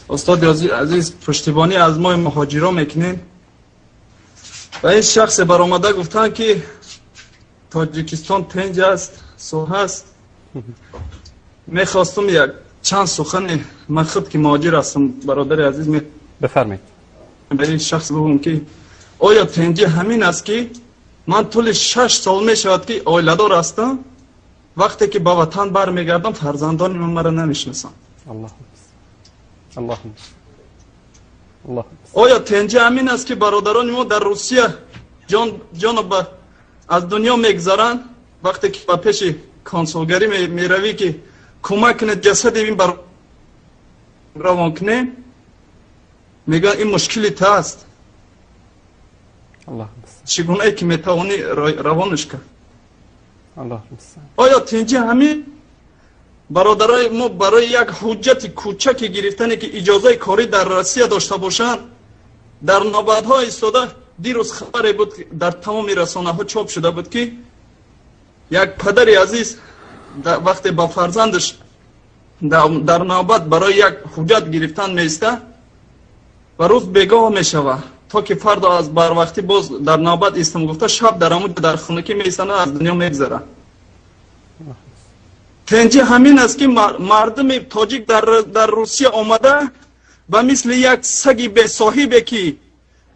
Устоди азиз, пуштибонӣ аз мо муҳоҷиро мекунем. Ва ин шахсе баромада гуфтанд, ки Тоҷикистон тинҷ аст, сулҳ аст. Мехостум як чанд сухани ман худ, ки муҳоҷир ҳастам, бародари азиз, бифармоед. Ба ин шахс бигӯям, ки оё тинҷӣ ҳамин аст, ки ман тӯли 6 сол мешавад, ки оиладор ҳастам, вақте ки ба ватан бармегардам, фарзандони ман маро намешиносанд? Аллоҳ Аллоҳ. Оё тинҷӣ ҳамин аст, ки бародарони мо дар Русия ҷоно аз дунё мегузаранд, вақте ки ба пеши консулгарӣ меравӣ, ки кӯмак кунед, ҷасади ин бар равон кунем, мегӯянд, ин мушкили ту аст, чӣ гунае ки метавонӣ, равонаш кард. Оё тинҷӣ ҳамин, бародарои мо барои як ҳуҷҷати кӯчаке гирифтане, ки иҷозаи корӣ дар Россия дошта бошанд, дар навбатҳо истода? Дирӯз хабаре буд, дар тамоми расонаҳо чоп шуда буд, ки як падари азиз вақте ба фарзандаш дар навбат барои як ҳуҷҷат гирифтан меиста ва рӯз бегоҳ мешавад, то ки фардо аз барвақтӣ боз дар навбат истам гуфта, шаб дар ҳамун дар хунукӣ меистанд, аз дунё мегузарад. Тинҷӣ ҳамин аст, ки мардуми тоҷик дар Русия омада, ба мисли як саги бесоҳибе, ки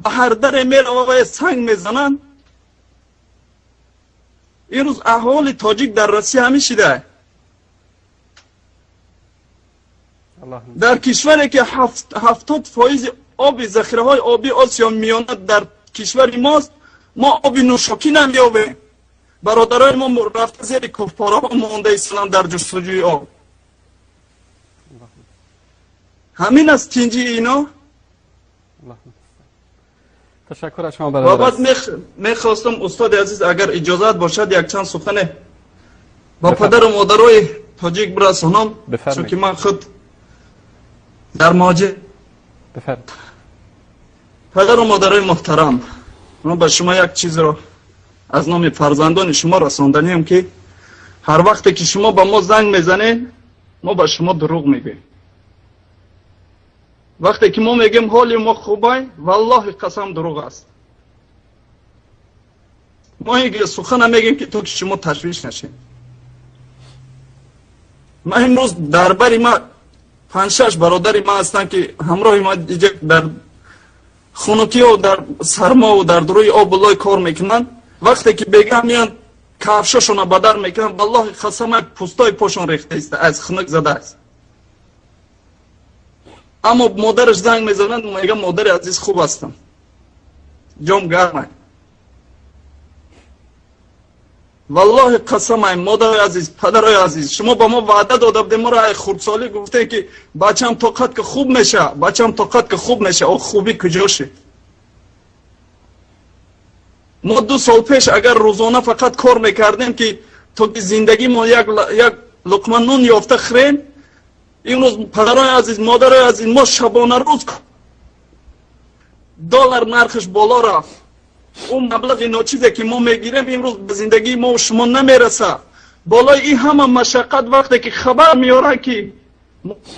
ба ҳар даре мерава ва санг мезананд? Имрӯз аҳволи тоҷик дар Россия ҳамин шида. Дар кишваре ки 70 фоизи оби захираҳои обии Осиё Миёна дар кишвари мост, мо оби нӯшокӣ намеёбем. Бародарои мо рафта зери кӯҳпораҳо монда истоданд дар ҷустуҷӯи об. Ҳамин аст тинҷии ино? Ташаккур аз шумо. Ва баъд мехостам, устоди азиз, агар иҷозат бошад, якчанд сухане ба падару модарои тоҷик бирасонам, чунки ман худ дар муҳоҷир. Падару модарои муҳтарам, ман ба шумо як чизро аз номи фарзандони шумо расонданием, ки ҳар вақте ки шумо ба мо занг мезанед, мо ба шумо дурӯғ мегӯем. Вақте ки мо мегӯем, ҳоли мо хубай, валлоҳи қасам, дурӯғ аст. Мо сухана мегӯем, ки то ки шумо ташвиш нашед. Ман имрӯз дар бари ма панҷ-шаш бародари ман ҳастанд, ки ҳамроҳи ма дар хунукиҳо, дар сармову дар рӯи обу лой кор мекунанд. Вақте ки бегаҳ меянд, кафшошона ба дар мекунанд, валлоҳи қасама, пӯстои пошон рехта иста, аз хунук задааст. Аммо модараш занг мезанад, мега: «Модари азиз, хуб ҳастам, ҷом гармай». Валлоҳи қасамай, модари азиз, падарои азиз, шумо ба мо ваъда дода будем, моро ай хурдсолӣ гуфтем, ки бачам, тоқат ки, хуб меша, бачам, тоқат ки, хуб меша. О, хубӣ куҷо шид? Мо 2 сол пеш агар рӯзона фақат кор мекардем, ки то ки зиндагимо як луқма нун ёфта хӯрем, имрӯз, падарои азиз, модарои азиз, мо шабона рӯз, доллар нархаш боло рафт, ӯ маблағи ночизе ки мо мегирем, имрӯз ба зиндагии мо шумо намерасад. Болои ин ҳама машаққат, вақте ки хабар меоранд, ки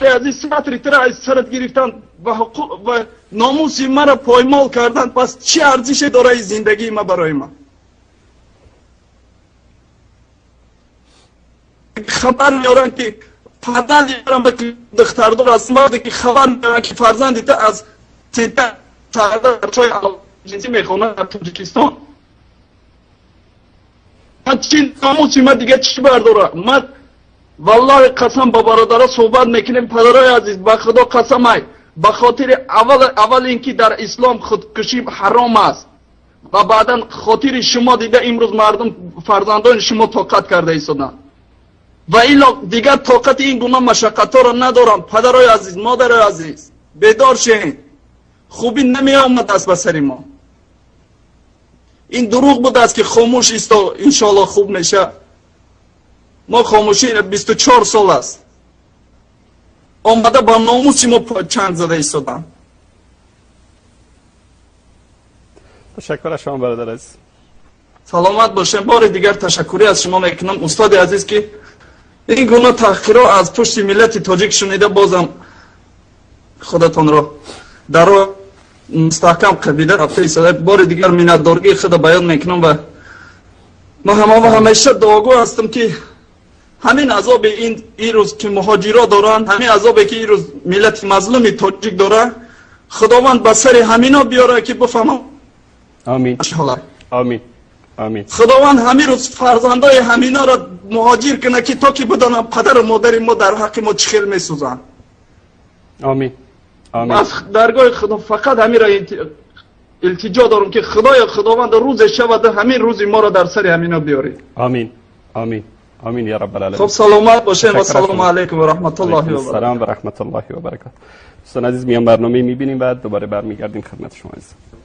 азиз, сатри тира аз сарат гирифтанд ва ҳуқуқ ва номуси маро поймол карданд, пас чӣ арзише дора ин зиндагии ма барои ман? Хабар меоранд, ки фарзанди духтардор аст, вақте ки хабар меоранд, ки фарзанди ту аз чой ҷинсӣ мехонад дар Тоҷикистон, ман чи номуси ма дига чӣ бардора? Ман, валлоҳи қасам, ба бародаро суҳбат мекунем. Падарои азиз, ба Худо қасамай, ба хотири аввал ин ки дар ислом худкушӣ ҳаром аст ва баъдан хотири шумо дида, имрӯз мардум, фарзандони шумо тоқат карда истоданд ва илло дигар тоқати ин гуна машаққатҳоро надорам. Падарои азиз, модарои азиз, бедор шед, хубӣ намеомадааст ба сари мо. Ин дурӯғ будааст, ки хомӯш исто, иншоалло хуб меша. Мо хомӯшӣ 24 сол аст, омада ба номуси мо чанг зада истоданд. Ташаккур аз шумо, бародар азиз. Саломат бошем. Бори дигар ташаккурӣ аз шумо мекунам, устоди азиз, ки ин гуна таҳқиро аз пушти миллати тоҷик шунида, бозам خودتان را در مستحکم قبیله رفته ایستاده. بار دیگر منتدارگی خود بیان میکنم و ما همه و همیشه دعاگو هستم که همین عذاب این روز که مهاجرا دارن، همین عذابی که این روز ملت مظلوم تاجیک داره، خداوند به سر همینا بیاره که بفهمم. آمین. آمین. آمین. خداوند همین روز فرزندای همینا را مهاجر کنه که تا که بدانم پدر و مادر ما در حق ما چه خیل میسوزن. آمین. آمین. از درگاه خدا فقط همین را التجا دارم که خدای خداوند روز شود همین روزی ما را در سر همینا بیاری. آمین. آمین. آمین یا رب العالمین. خب سلامت باشین و سلام علیکم و رحمت الله و برکاته. سلام و رحمت الله و برکاته. دوستان عزیز، میان برنامه میبینیم، بعد دوباره برمیگردیم خدمت شما عزیزان.